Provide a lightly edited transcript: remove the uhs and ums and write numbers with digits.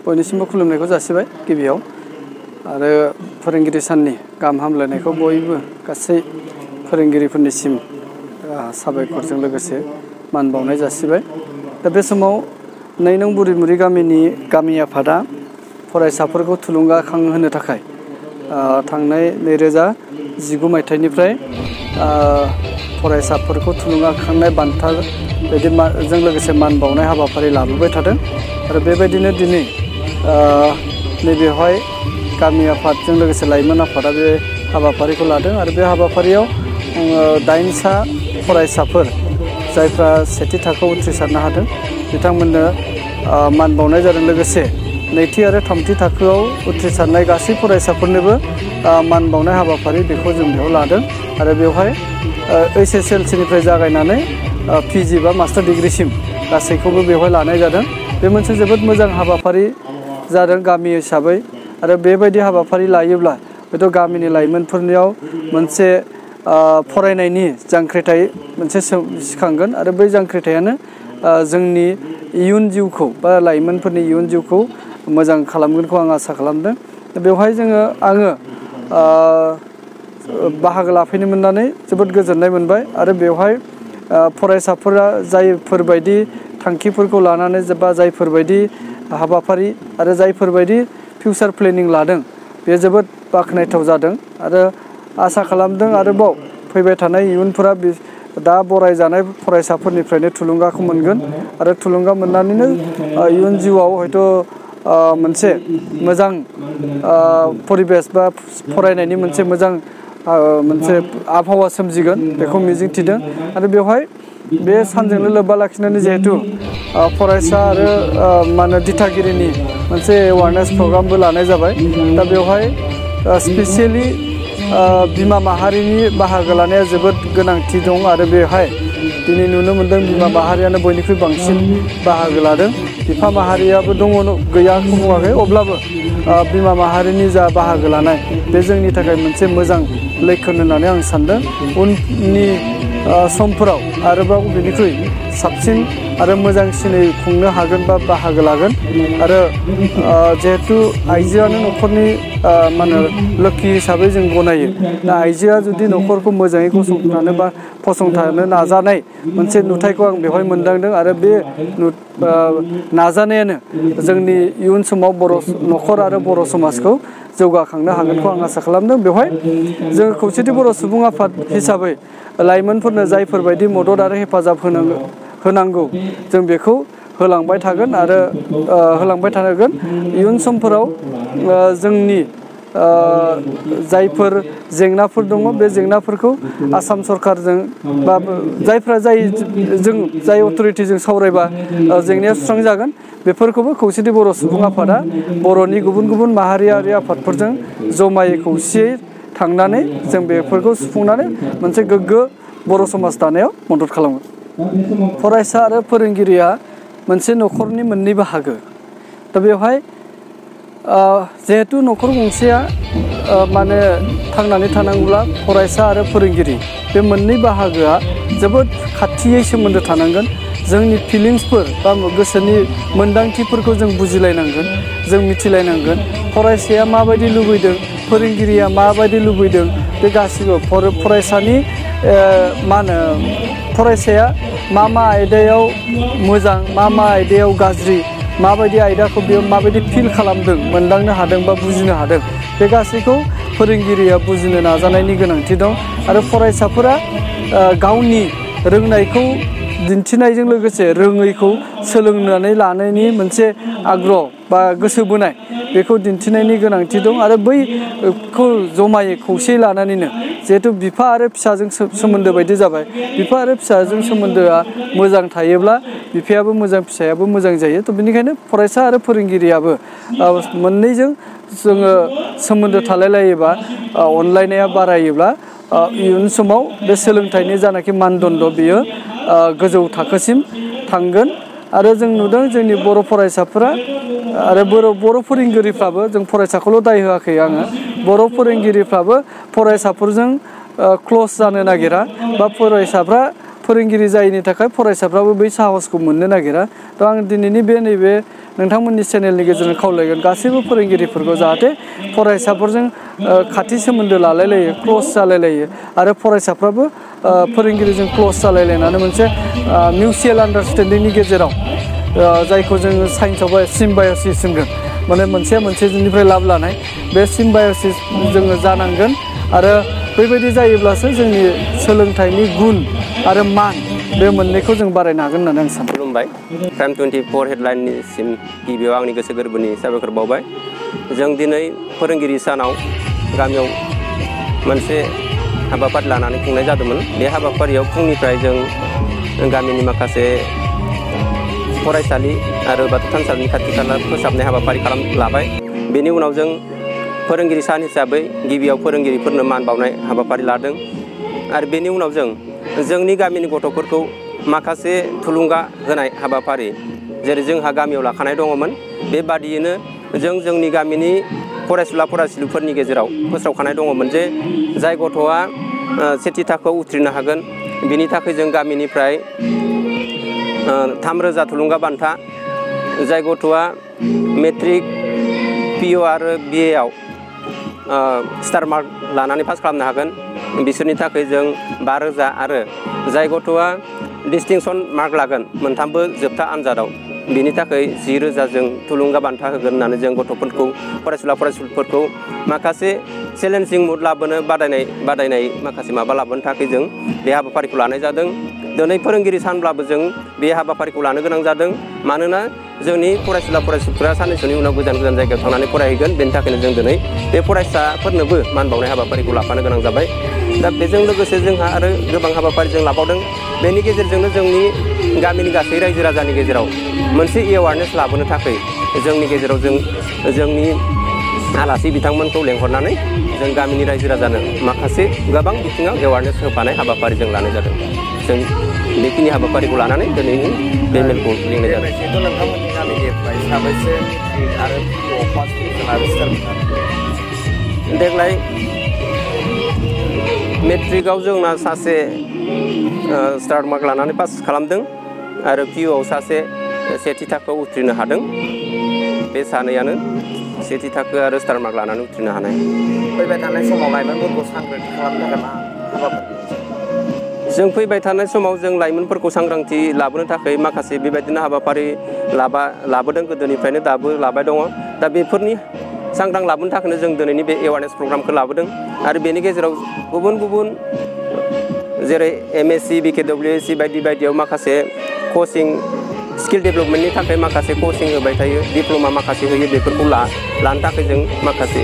बयनिसिमबो खुलुमनायखौ जासिबाय गिबियाव आरो फोरोंगिरि साननि गाहाम हामलायनायखौ बयबो गासै फोरोंगिरिफोरनिसिम साबायखरजों लोगोसे मान बावनाय जासिबाय। दा बे समाव 2 नं बुरिमुरि गामिनि गामि आफादा फरायसाफोरखौ थुलुंगाखांहोनो थाखाय थांनाय 2019 मायथाइनिफ्राय फरायसाफोरखौ थुलुंगाखांनाय बान्था जों लोगोसे मान बावनाय हाबाफारि लाबोबाय थादों आरो बेबायदिनो दिनै नैबेवहाय गामि आफादजों लोगोसे लाइमोन आफादा बे हाबाफारिखौ लादों आरो बे हाबाफारियाव 8सा फरायसाफोर जायफ्रा सेथि थाखोआव उथ्रिसारनो हादों बिथांमोननो मान बावनाय जादों। लोगोसे नैथि आरो थामथि थाखोआव उथ्रिसारनाय गासै फरायसाफोरनोबो मान बावनाय हाबाफारि बेखौ जों बेयाव लादों आरो बेवहाय HSLC निफ्राय जागायनानै PG बा मास्टार डिग्रीसिम गासैखौबो बेवहाय लानाय जादों। बे मोनसे जोबोद मोजां हाबाफारि जादों गामि हिसाबै आरो बेबायदि हाबाफारि लायोब्ला हयथ' गामिनि लाइमोनफोरनियाव मोनसे फरायनायनि जांख्रिथाय मोनसे सिखांगोन आरो बै जांख्रिथायानो जोंनि इयुन जिउखौ बा लाइमोनफोरनि इयुन जिउखौ मोजां खालामगोनखौ आं आसा खालामदों। बेवहाय आङो बाहागो लाफैनो मोननानै जोबोद गोजोननाय मोनबाय आरो बेवहाय फरायसाफोरा जायफोरबायदि थांखिफोरखौ लानानै बा जायफोरबायदि हाबाफारि आरो जायफोरबायदि फिउचार प्लेनिं लादों बे जोबोद बाख्नायथाव जादों आरो आसा खालामदों आरोबाव फैबाय थानाय इयुनफोरा दा बरायजानाय फरायसाफोरनिफ्रायनो थुलुंगाखौ मोनगोन आरो थुलुंगा मोननानैनो इयुन जिउआव हयथ' मोनसे मोजां परिबेस बा फरायनायनि मोनसे मोजां मोनसे आबहावा सोमजिगोन बेखौ मिजिंथिदों आरो बेवहाय बे सानजोंनो लोब्बा लाखिनानै जिहेतु फरायसा आरो दिथागिरिनि मोनसे एवारनेस प्रग्रामबो लानाय जाबाय। दा बेवहाय स्पेसियेलि बिमा माहारिनि बाहागो लानाया जोबोद गोनांथि दं आरो बेवहाय दिनै नुनो मोनदों बिमा माहारियानो बयनिख्रुइ बांसिन बाहागो लादों। बिफा माहारियाबो दङ गैयाखौ बुङाखै अब्लाबो बिमा माहारिनि जा बाहागो लानाय बे जोंनि थाखाय मोनसे मोजां लैखोन होननानै आं सानदों। उननि समफोराव आरोबाव बेनिख्रुइ साबसिन आरो मोजांसिनै खुंनो हागोन बा बाहागो लागोन आरो जिहेतु आइजोआनो न'खरनि लोक्षि हिसाबै जों गनायो। दा आइजोआ जुदि न'खरखौ मोजाङै फसंथानो नाजानाय मोनसे नुथायखौ आं बेवहाय मोनदांदों आरो बे नाजानायानो जोंनि इयुन समाव बर' न'खर आरो बर' समाजखौ जौगाखांनो हागोनखौ आं आसा खालामदों। बेवहाय जों खौसेथि बर' सुबुं आफाद हिसाबै लाइमोनफोरनो जायफोरबायदि मदद आरो हेफाजाब होनांगौ जों बेखौ होलांबाय थागोन आरो होलांबाय थागोन। इयुन समफोराव जोंनि जायफोर जेंनाफोर दङ बे जेंनाफोरखौ आसाम सरकारजों बा जाय अथ'रिटिजों सावरायबा जेंनाया सुस्रांजागोन बेफोरखौबो खौसेथि बर' सुबुं आफादा बर'नि गुबुन गुबुन माहारियारि आफादफोरजों जमायै खौसेयै थांनानै जों बेफोरखौ सुफुंनानै मोनसे गोग्गो बर' समाज दानायाव मदद खालामगोन। फरायसा आरो फोरोंगिरिया मोनसे न'खरनि मोननै बाहागो। दा बेवहाय जिहेतु न'खर गंसेया थांनानै थानांगौब्ला फरायसा आरो फोरोंगिरि बे मोननै बाहागोआ जोबोद खाथियै सोमोन्दो थानांगोन। जोंनि फिलिंसफोर बा गोसोनि मोन्दांथिफोरखौ जों बुजिलायनांगोन, जों मिथिलायनांगोन। फरायसाया माबायदि लुबैदों, फोरोंगिरिया माबायदि लुबैदों बे गासिबो फरायसानि फरायसाया मा आयदायाव मोजां, मा आयदायाव गाज्रि, माबायदि आयदाखौ बेयाव माबायदि फिल खालामदों, मोनदांनो हादों बा बुजिनो हादों बे गासैखौ फोरोंगिरिया बुजिनो नाजानायनि गोनांथि दं आरो फरायसाफोरा गावनि रोंनायखौ दिन्थिनायजों लोगोसे रोङैखौ सोलोंनानै लानायनि मोनसे आग्रह बा गोसो बोनाय बेखौ दिन्थिनायनि गोनांथि दं आरो बैखौ जमायै खौसेयै लानानैनो जिहेतु बिफा आरो फिसाजों सोमोन्दो बायदि जाबाय। बिफा आरो फिसाजों सोमोन्दोआ मोजां थायोब्ला बिफायाबो मोजां फिसायाबो मोजां जायो। थ' बेनिखायनो फरायसा आरो फोरोंगिरियाबो मोननैजों जोङो सोमोन्दो थालायलायोबा अनलायनाया बारायोब्ला इयुन समाव बे सोलोंथाइनि जानाखि मानदण्ड बियो गोजौ थाखोसिम थांगोन आरो जों नुदों जोंनि बर' फरायसाफोरा आरो बर' फोरोंगिरिफ्राबो जों फरायसाखौल' दाय होआखै आङो बर' फोरोंगिरिफ्राबो फरायसाफोरजों क्ल'ज जानो नागिरा बा फरायसाफ्रा फोरोंगिरि जायैनि थाखाय फरायसाफ्राबो बै साहसखौ मोननो नागिरा। थ' आं दिनैनि नैबे नोंथांमोननि चेनेलनि गेजेरजों खावलायगोन गासैबो फोरोंगिरिफोरखौ जाहाथे फरायसाफोरजों खाथि सोमोन्दो लालायलायो क्ल'ज जालायलायो आरो फरायसाफ्राबो फोरोंगिरिजों क्ल'ज जालायलायनानै मोनसे मिउचुयेल आन्डारस्टेन्डिंनि गेजेराव जायखौ जोङो साइन्सआव सिम्बाय'सिस होनगोन माने मोनसेनिफ्राय लाब लानाय बे सिम्बाय'सिस जोङो जानांगोन आरो बेबायदि जायोब्लासो जोंनि सोलोंथाइनि गुन आरो मान बे मोननैखौ जों बारायनो हागोन होननानै आं सानो। खुलुमबाय प्राइम 24 हेडलाइननिसिम गिबियाव आंनि गोसो गोरबोनि साबायखर बावबाय। जों दिनै फोरोंगिरि सानाव गामियाव मोनसे हाबाफारि लानानै खुंनाय जादोंमोन। बे हाबाफारियाव फुंनिफ्राय जों गामिनि माखासे फरायसालि आरो बाथौ थानसालिनि खाथि खाला फोसाबनाय हाबाफारि लाबाय। बेनि उनाव जों फोरोंगिरि सान हिसाबै गिबियाव फोरोंगिरिफोरनो मान बावनाय हाबाफारि लादों आरो बेनि उनाव जों जोंनि गामिनि गथ'फोरखौ माखासे थुलुंगा होनाय हाबाफारि जेरै जोंहा गामियाव लाखानाय दङमोन बेबादियैनो जों जोंनि गामिनि फरायसुला फरायसुलिफोरनि गेजेराव फोसावखानाय दङमोन जे जाय गथ'आ सेथि थाखोआव उथ्रिनो हागोन बिनि थाखाय जों गामिनिफ्राय 3,000 थुलुंगा बान्था, जाय गथ'आ मेट्रिक पिअ आरो बिएआव स्टार मार्क लानानै पास खालामनो हागोन बिसोरनि थाखाय जों 5,000 आरो जाय गथ'आ डिस्टिंसन मार्क लागोन मोनथामबो जोबथा आनजादाव बिनि थाखाय 10,000 जों थुलुंगा बान्था होगोन होननानै जों गथ'फोरखौ फरायसुला फरायसुलिफोरखौ माखासे चेलेन्जिं मुड लाबोनो बादायनाय माखासे माबा लाबोनो थाखाय जों बे हाबाफारिखौ लानाय जादों। दिनै फोरोंगिरि सानब्लाबो जों बे हाबाफारिखौ लानो गोनां जादों मानोना जोंनि फरायसुला फरायसुलिफोरा साननैसोनि उनाव गोजान जायगायाव थांनानै फरायहैगोन बेनि थाखायनो जों दिनै बे फरायसाफोरनोबो मान बावनाय हाबाफारिखौ लाफानो गोनां जाबाय। दा बेजों लोगोसे जोंहा आरो गोबां हाबाफारि जों लाबावदों। बेनि गेजेरजोंनो जोंनि गामिनि गासै रायजो राजानि गेजेराव मोनसे एवारनेस लाबोनो थाखाय जोंनि गेजेराव जोंनि आलासि बिथांमोनखौ लेंहरनानै जों गामिनि रायजो राजानो माखासे गोबां बिथिङाव एवारनेस होफानाय हाबाफारि जों लानाय जादों। जों बेखिनि हाबाफारिखौ लानानै दिनैनि बे मेलखौ लिंनाय जादों। नोंथांमोननि गामिनिफ्राय साबैसे मेट्रिक आरो पिअ पास आरो स्टार देग्लाय मेट्रिकआव जोंना सासे स्टार मार्क लानानै पास खालामदों आरो पिअआव सासे सेथि थाखोआव उथ्रिनो हादों। बे सानैयानो सेथि थाखो आरो स्टार मार्क लानानै उथ्रिनो हानाय। फैबाय थानाय समाव लाइमोनफोरखौ सांग्रांथि खालामनो थाखाय मा हाबाफारि जों फैबाय थानाय समाव जों लाइमोनफोरखौ सांग्रांथि लाबोनो थाखाय माखासे बेबायदिनो हाबाफारि लाबोदों गोदोनिफ्रायनो दाबो लाबाय दङ। दा बेफोरनि सांग्रां लाबोनो थाखायनो जों दिनैनि बे एवारनेस प्रग्रामखौ लाबोदों आरो बेनि गेजेराव गुबुन गुबुन जेरै MSc BKWSC बायदियाव माखासे कचिं स्किल डेभेलपमेन्टनि थाखाय माखासे कचिं होबाय थायो, डिप्ल'मा माखासे होयो, बेफोरखौ लानो थाखाय जों माखासे